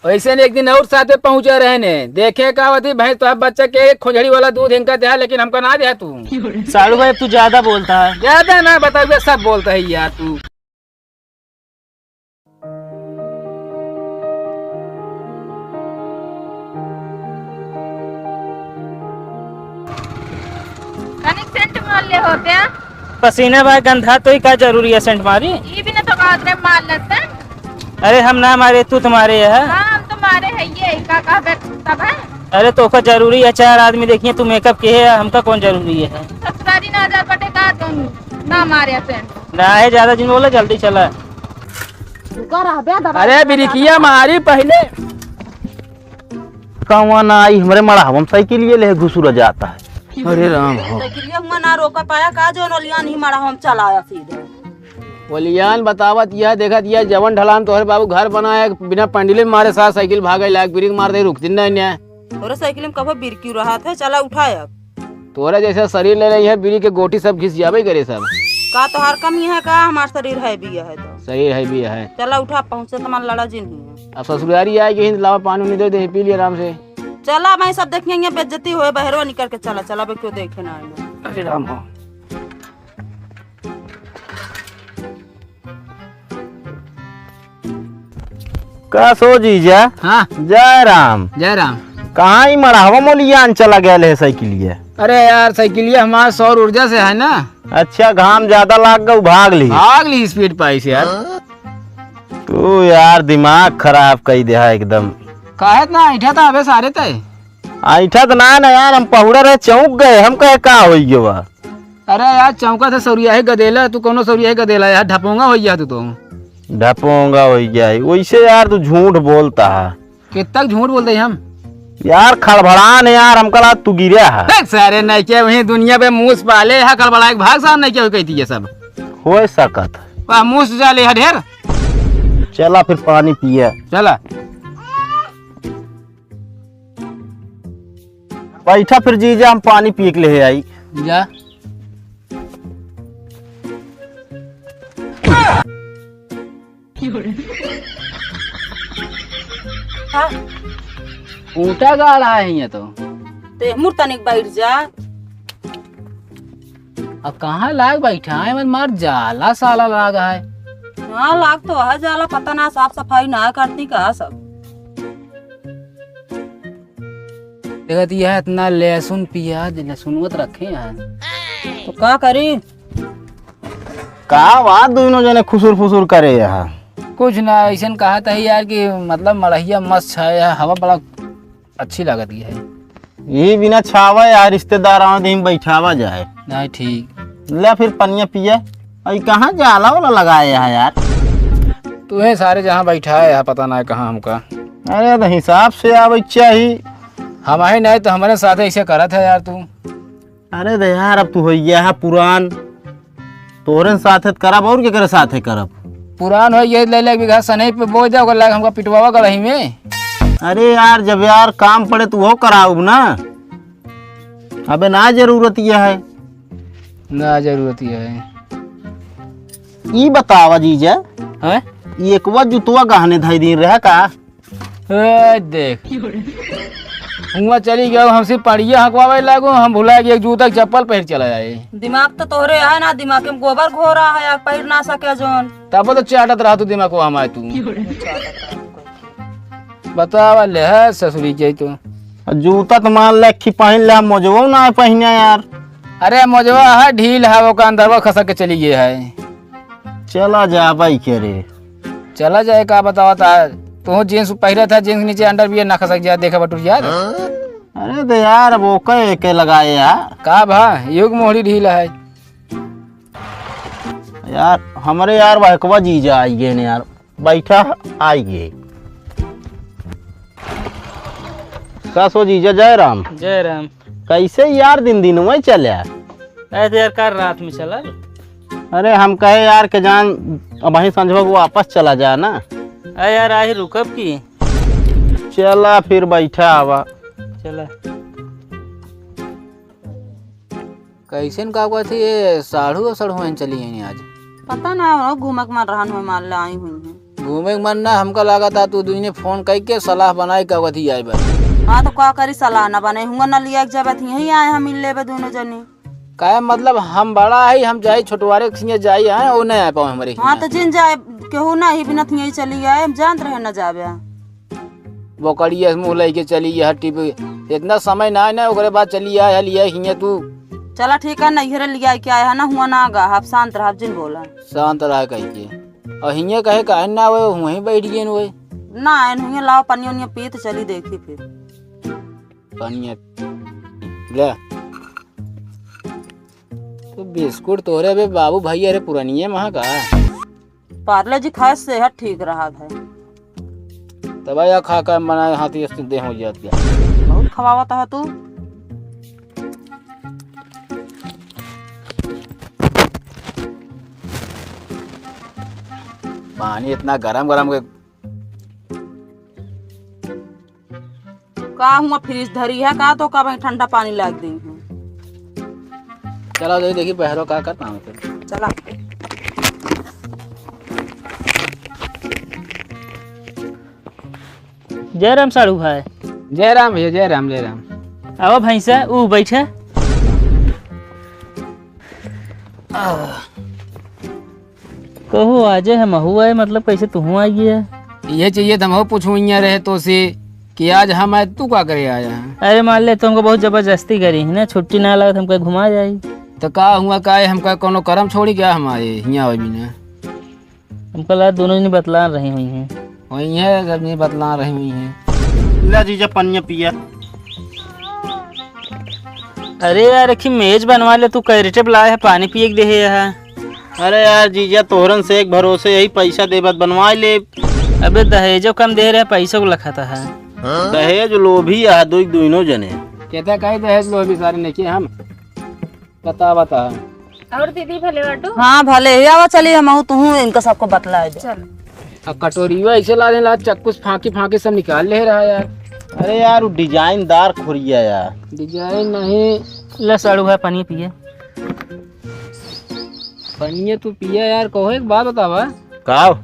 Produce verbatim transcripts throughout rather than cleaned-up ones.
वैसे न एक दिन और साथे पहुँचा रहे ने, देखे का होती भैंस तो अब बच्चा के एक खोजड़ी वाला दूध इनका दे, लेकिन हमका ना दे तू। साढ़ू भाई, अब तू ज्यादा बोलता है। ज्यादा ना बताओ, ये सब बोलता है यार तू। तनिक सेंट मार ले होते हैं। पसीना बा गंधा, तो ही का जरूरी है सेंट मारी? ई भी ना तो बात रे, मार ले सेंट। अरे हम ना मारे, तू तुम्हारे है। हाँ, हम तुम्हारे है, ये का कहबे तब है। अरे तो का जरूरी है, चार आदमी देखिए, तू मेकअप के है, हमका कौन जरूरी है? ससुरारी ना जा पटे का तुम ना मारे सेंट। ना है, ज्यादा जिन बोला, जल्दी चला। रुका रहबे, दबा अरे के बिरिकिया मारी पहले। कौन आई हमरे मड़ावा में साइकिल ये ले घुसुरा जाता है। अरे राम हो। साइकिलिया हुआ ना रोका पाया का, जो नलियान ही मड़ावा में चलाया सीधे। ओलियान बतावत यह देखत यह जवन ढलान तोहरे बाबू घर बनाया, बिना पंडिले मारे साथ साइकिल भागे लायक ब्रेक मार दे, रुकती नहीं न्याय। तोरे साइकिल में कबो बिरकी रहत है, चला उठा अब। तोरा जैसा शरीर ले रही है, बीड़ी के गोटी सब घिस जाबे करे सब। का तोहार कमी है का? हमार शरीर है भी है तो। शरीर है भी है। चला उठा, पहुँचे तमान लड़ा जिन ही है। अब ससुरारी आए के हिंद लावा पानी उनी दे दे, पी लिया आराम से। चला, मैं सब देखेंगे, बेइज्जती होए, बहरवा निकल के चला, चला बे, क्यों देखे ना आए। अरे राम हो। का सो जीजा? हाँ। जय राम। जय राम। कहाँ ही मड़हवा मोलियान चला गए है साइकिलिया? अरे यार, साइकिलिया हमार सौर ऊर्जा से है ना। अच्छा, घाम ज्यादा लाग गऊ, भाग ली। भाग ली स्पीड पाई से यार। तू यार दिमाग खराब कई दे है एकदम। काहे इतना ऐठा था अबे सारे तय? ऐठा तो ना ना यार, हम पहुड़ा रहे, चौंक गए, हम कहे का होई गवा। अरे यार, चौंका से सौरिया ही गदेला, तू कौनो सौरिया ही गदेला यार, ढपोंगा हो गया तू तो। ढपोंगा हो गया है। वैसे यार, तू झूठ बोलता है। कितना झूठ बोलते हैं हम? यार, खड़बड़ान यार, हमका लगा तू गिरा है। देख सारे, नहीं क्या वही दुनिया पे मूस पाले है, खड़बड़ा एक भाग साहब, नहीं क्या कहती है सब। हो सकत। वाह, मूस जाले है ढेर। चला फिर पानी पिए। चला। बैठा फिर जीजा, हम पानी पी के ले आई। जा। ऊँटा गाड़ा है ये तो। ते मुर तनिक बैठ जा। अब कहाँ लाग बैठा है, मन मार जाला साला लाग है। हाँ, लाग तो है जाला, पता ना साफ सफाई ना करती का सब। देखत यह इतना लहसुन पियाज, लहसुन मत रखे हैं। तो का करी? का बात दोनों जने खुसुर फुसुर करे यहाँ? कुछ ना, ऐसन कहा था यार कि मतलब मड़हिया मस्त है, हवा बड़ा अच्छी लागत है। ये बिना छावा यार, रिश्तेदार आवे तो बैठावा जाए। नहीं ठीक। ले फिर पनिया पिया। अई कहाँ जाला वाला लगाए है यार? तू है सारे जहाँ बैठा है यहाँ, पता ना है कहाँ हमका। अरे तो हिसाब से आवे चाहिए। हम ही नहीं तो हमारे साथ ऐसे करत है यार तू। अरे तो यार अब तू हो गया है पुरान, तोहरे साथे करब और केकरे साथे करब? पुरान हो गया, ले ले एक बीघा सनई पे बो जाओ, ओकर लाग हमका पिटवावा गड़ही में। अरे यार जब यार काम पड़े तो वो कराउब ना। अबे ना जरूरत ये है। ना जरूरत ये है। ई बतावा जीजा। हैं? ई एकवा जुतवा गहने धई दिन रहे का? ए, देख। हुआ चली गयो, हमसे पड़िया हकवावे लागो, हम भुला गए, जूता के चप्पल पहिर चला जाए। दिमाग तो तोहरे है ना, दिमाग में गोबर घोरा है, या पहिर ना सके जोन। तब तो चाटत रहा तू दिमाग को हमारे तू। बतावा ले है ससुरी के तू। जूता तो मान ले कि पहन ले, मोजवो ना पहने यार। अरे मोजवा है, ढील है, वो का अंदरवा खसक के चली गई है। चला जा भाई के रे। चला जाए का बतावा था, तू जींस पहिरे था, जींस के नीचे अंडरवियर ना खसक जाए, देखा बटुर यार। अरे तो यार अब ओके के लगाए यार। का भा, युग मोहरी ढीला है। यार हमरे यार बहकवा जीजा आई गए ने यार, बैठा आई गए। का सो जीजा, जय राम। जय राम। कैसे यार दिन दिन वही चले? ऐसे यार, काल रात में चला। अरे, हम कहे यार के जान, अब वहीं संझवा को वापस चला जाए ना। अरे यार, आही रुकब की। चला, फिर बैठा आवा। चला। कैसन का कहत ही, ये साढ़ू और सढ़ुआइन चली हैं आज? पता ना, वो घूमक मार रहन हो, मार ला आई हुई हैं। घूमे के मन ना, हमका लागत आ तू दुइने फोन कइके सलाह बनाए के अवधि आए बा। हाँ, तो का करी, सलाह ना बने, हुआ ना लिया के जाबे, तो यहीं आए हम मिल लेबे दोनों जनी। काहे मतलब, हम बड़ा है, हम जाई छोटवारे के हियाँ जाई, हैं, वो नहीं आ पावे हमरे हाँ, हियाँ। तो जिन जाए, केहू ना ही बिना हियाँ चली आए, हम जानत रहे ना जाबे। बोकड़िया से मुँह लइके चली यह टिप, इतना समय ना है ना, ओकरे बाद चली आए, लिया हियाँ तू। चला ठीक है, नैहरे लिया के आए है ना, हुआ ना गा, आप शांत रह, आप जिन बोला। शांत रह कह के। और हियाँ कहे काहे ना आवे, वहीं बैठ गए हुए। ना आए, हुए लाओ पनिया उनिया पी तो चली देखी फिर। पनिया ले। तो बिस्कुट तोहरे बे बाबू भैया रे पुरानिये महा का? पार्ले जी खाए सेहत ठीक रहा है। तब या खा कर मना हाथी अस्ती देह हो जात गया। बहुत खवावत है तू। पानी इतना गरम गरम के का हुआ, फ्रिज धरी है का, तो का भाई ठंडा पानी लाग दी हूँ। चला जाई देखी बहरो का करता हूँ फिर। चला। जय राम साढ़ू भाई। जय राम भैया, जय राम, जय राम। आओ भैंसा, ऊ बैठे। कहो, आजे हमहू आए, मतलब, कैसे तुहू आ गया? ये चाहिए तो हमहू पूछू, इहाँ रहे तो से कि आज हम आए, तू का करे आया है? अरे, मान ले, तुमको बहुत जबरदस्ती करी है ना, छुट्टी ना लगे तो हमको घुमा जाई। तो का हुआ, का है, हमका कोनो करम छोड़ी क्या हम आए, हियाँ आवे बिना? हमको लगा दोनों जनी बतलान रही हुई हैं। वही है, सब जनी बतलान रही हुई हैं। ले जीजा, पनिया पिया। अरे यार, एक ही मेज बनवा ले, तू कैरेटे बुलाए है, पानी पिए के देहे है। अरे यार जीजा, तोहरन से एक भरोसे यही पैसा देबत बनवाए ले। अबे दहेजो कम दे रहे, पैसो को लखाता है। दहेज लोभी आ दुई दुइनो जने। कहता काहे दहेज लोभी सारे ने के हम? बता, बता। और दीदी भले बाटू? हाँ, भले। हे आवा, चली, हमहू तुहू इनका सबको बतलाए दे। चल। आ कटोरियो ऐसे ला देला, चक्कू से फांकी फांकी सब निकाल ले रहा यार। अरे यार, वो डिजाइनदार खोरिया यार। डिजाइन नहीं। ले साढ़ू भाई, पानी पिए। पनिया तू पिया यार, कहो एक बात बतावा। का?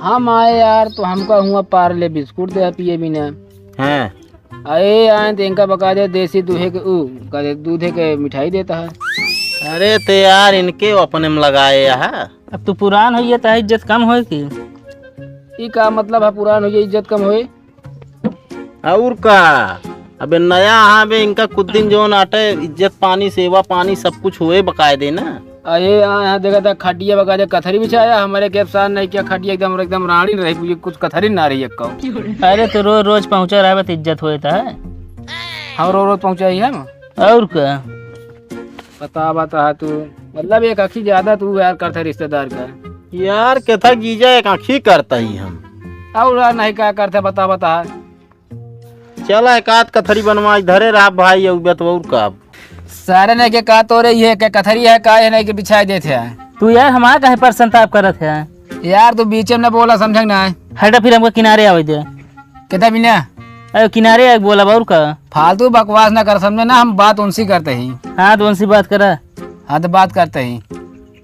हम आए यार, तो हमका हुआ पार्ले बिस्कुट दे पिए बिना। हाँ। अरे आए तो इनका बका दे देसी दूधे के, ऊ, का दे, दूधे के मिठाई देता है। अरे ते यार, इनके अपने में लगाए यहाँ। अब तू पुरान होइए, तो इज्जत कम होए की? ई का मतलब है पुरान होइए, इज्जत कम होए? और का? अबे नया हाँ बे, इनका कुछ दिन जौन आटे, इज्जत पानी, सेवा पानी, सब कुछ होए बकायदे ना। अरे हाँ, यहाँ देखा था खटिया बकायदे कथरी बिछाया, हमारे के साथ नहीं किया, खटिया एकदम, एकदम रानी रही, कुछ कथरी ना रही एक। अरे तो रोज रोज पहुँचा रहा, तो इज्जत होए था। हम रोज रोज पहुँचाई हम। और का? बता, बता तू, मतलब एक आँखी ज्यादा तू यार करता रिश्तेदार का। यार, केथा जीजा एक आँखी करता ही हम। और यार नहीं का करता, बता, बता। चला, एक आध कथरी बनवाई धरे रहा भाई, अउ बतवउर का। सारे ने के का तोरे ये के कथरी है, का ये नहीं के बिछाई देत है। तू यार हमारा काहे पर संताप करत है? यार, तू बीचे में न बोला, समझे ना। हटा, फिर हमको किनारे आवे दे। केथा बिना? अरे, किनारे आके बोला, और का? फालतू बकवास ना कर, समझे ना, हम बात उनसे करते ही। हाँ, तो उनसे बात करा। हाँ, तो बात करते ही।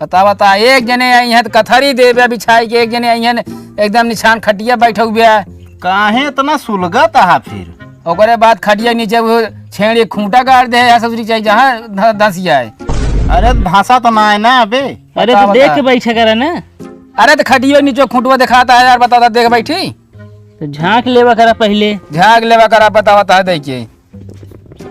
बता, बता, एक जने आई हैं तो कथरी देबे बिछाई के, एक जने आई हैं एकदम निछान खटिया बैठे हुए हैं। काहे इतना सुलगत आहा फिर? ओकरे बाद खटिया नीचे वो छेड़ एक खूंटा गाड़ दे है, ससुरी चाहिए जहाँ ध-, धंस जाए। अरे, तो धंसा तो ना है ना अबे। अरे, बता, तो देख बता। के बैठे करा ना। अरे, तो खटिया नीचे खूंटवा दिखाता है यार, बता, बता, देख बैठी। तो झांक लेवा करा पहिले। झांक लेवा करा, बतावत है, देखिए।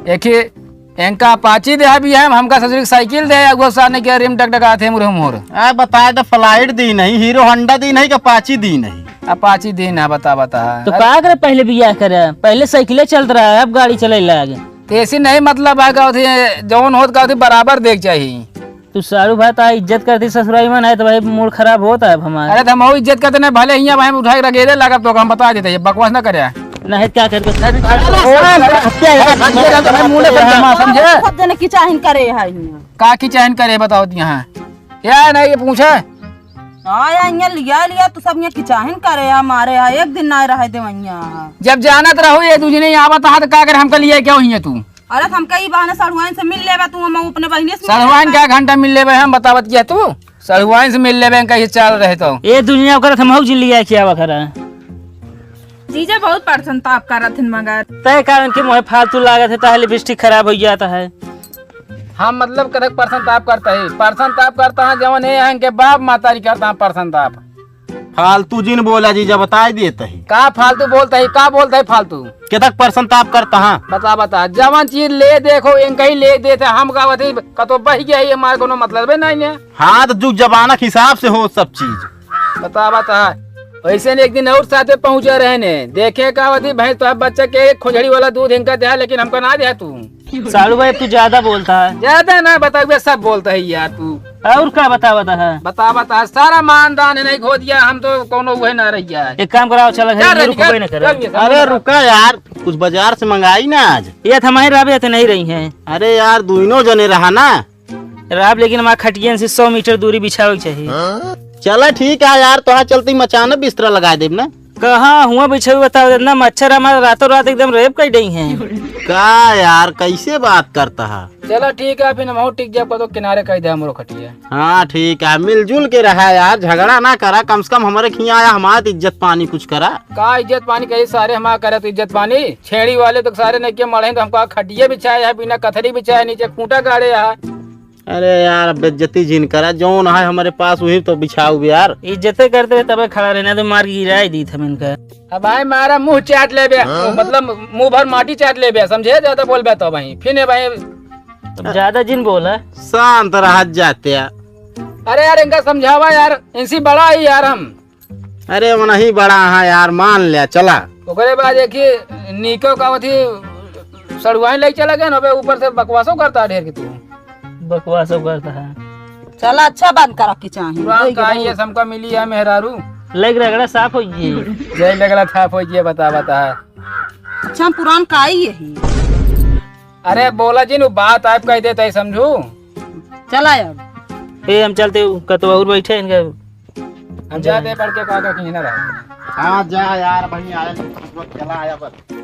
एक ही इनका अपाची दे भी है, हमका ससुरी के साइकिल दे, अगुआ सामने के रिम टकटकात है, मुरह मुहर। आ, बताए तो फ्लाइट दी नहीं, हीरो होंडा दी नहीं, कि अपाची दी नहीं? अपाची दी ना, बता, बता। तो अरे का करे, पहिले बियाह करे, पहिले साइकिले चलत रहा, अब गाड़ी चले लागे। तो ऐसी नहीं मतलब है, का होती है, जौन होत का होती बराबर देख चाहिए। तू सारू भाई, ता इज्जत करती ससुराई में, नहीं तो भाई मूड खराब होता है अब हमारा। अरे, तो हम इज्जत करते नहीं, भले हियाँ भाई उठा के रगेरे लागब तो हम बता देते, ये बकवास ना करे। नहीं, क्या करके? अरे, अरे, अरे, अरे, मुंह में बदमाश समझे? सब जने किचाहिन करे है हियाँ। का किचाहिन करे बताओ यहाँ? क्या नहीं ये पूछे? हाँ, या हियाँ लिया, लिया, तू सब हियाँ किचाहिन करे है, मारे है, एक दिन ना रहे दे हियाँ। जब जानत रहो ये दूजने आवत है, तो का कर हमका लिया क्यों हियाँ तू? अरे, तो हमका ई बहाने सड़ुआइन से मिल लेबे तू, हम अपने बहिने से मिल सड़ुआइन लेबे। का घंटा मिल लेबे हम, बतावत किया तू? सड़ुआइन से मिल लेबे, कहीं चाल रहे तो। ये दुनिया ओकर हम हौ जिन लिया क्या वखरा। जीजा बहुत परसंताप करत हन मगर। तय कारण के मोहे फालतू लागत है, ताहे लिपस्टिक खराब हो जाता है। हम मतलब कदक परसंताप करता है, परसंताप करता है जवन है इनके बाप मातारी करता है परसंताप। फालतू जिन बोला जीजा, बताई देत ही। का फालतू बोलता है, का बोलता है फालतू? केतक परसंताप करता है? बता, बता, जवन चीज ले देखो, इनका ही ले देते, हम का बती, कतो बह गया, ये हमारे कोनो मतलब है नहीं है। हाँ, तो जुग जमाना के हिसाब से हो सब चीज। बता, बता, वैसे ने एक दिन और साथे पहुंचा रहे ने, देखे का बती, भैंस तो बच्चा के एक खोजड़ी वाला दूध इनका दे, लेकिन हमका ना दे तू। साड़ू भाई, तू ज्यादा बोलता है। ज्यादा ना बतावे, सब बोलता है यार तू। और का बतावत है? बता, बता, सारा मान दान है नहीं खो दिया, हम तो कोनो वह ना रह गया है। एक काम कराओ, चल, घर चल, ये रुक निकल, गए ना करे। चल, ये सब अरे निकल। रुका यार, कुछ बाजार से मंगाई ना आज। ये थमाई राब, ये तो नहीं रही हैं। अरे यार, दुइनो जने रहा ना। राब, लेकिन हमारे खटियन से सौ मीटर दूरी बिछावे के चाहिए। चला ठीक है यार, तोहार चलते ही मचान बिस्तरा लगा देब ना। कहाँ हुआ बिछाऊ, बताओ, इतना मच्छर हमारा रातों रात एकदम रेप कर गई हैं। का यार, कैसे बात करता है? चला ठीक है, फिर हम टिक जाए तो किनारे कर दे हमरो खटिया। हाँ ठीक है, मिलजुल के रहा यार, झगड़ा ना करा, कम से कम हमारे खिया आया, हमारे तो इज्जत पानी कुछ करा। का इज्जत पानी कही सारे हमारा करे तो इज्जत पानी? छेड़ी वाले तो सारे नहीं के मड़े हैं, तो हमका खटिया बिछाया है, बिना कथरी बिछाया, नीचे खूंटा गाड़े है। अरे यार, अब बेइज्जती जिन करा, जौन है हमारे पास वही तो बिछाऊ बे यार। इज्जते करते हुए तबे खड़ा रहना, तो मार गिराई दी था इनका। अब भाई मारा मुंह चाट लेबे, हाँ? मतलब मुंह भर माटी चाट लेबे, समझे? ज्यादा बोलबे तो भाई, फिर ने भाई। अब ज्यादा जिन बोला। शांत रह जाते यार। अरे यार, इनका समझावा यार, इनसे बड़ा ही यार हम। अरे, वो नहीं बड़ा है यार, मान ले, चला। ओकरे बाद एक ही नीको का अथी सड़ुआइन लई चला गया ना, अबे ऊपर से बकवासो करता है ढेर के तू। बकवासो करता है। चला, अच्छा बंद करा के चाही। पुरान होई का गया। ये हमका मिली है मेहरारू। लग रगड़ा साफ हो गई। जय लगड़ा साफ हो गया, बता, बता। अच्छा, हम पुरान का ही यही। अरे बोला जिन, वो बात आप कह देते समझू। चला अब। ए, हम चलते, कतवा और बैठे इनका। हम जाते बड़के काका के यहाँ रहा। हाँ, जा यार, वहीं आया, चला आया बस।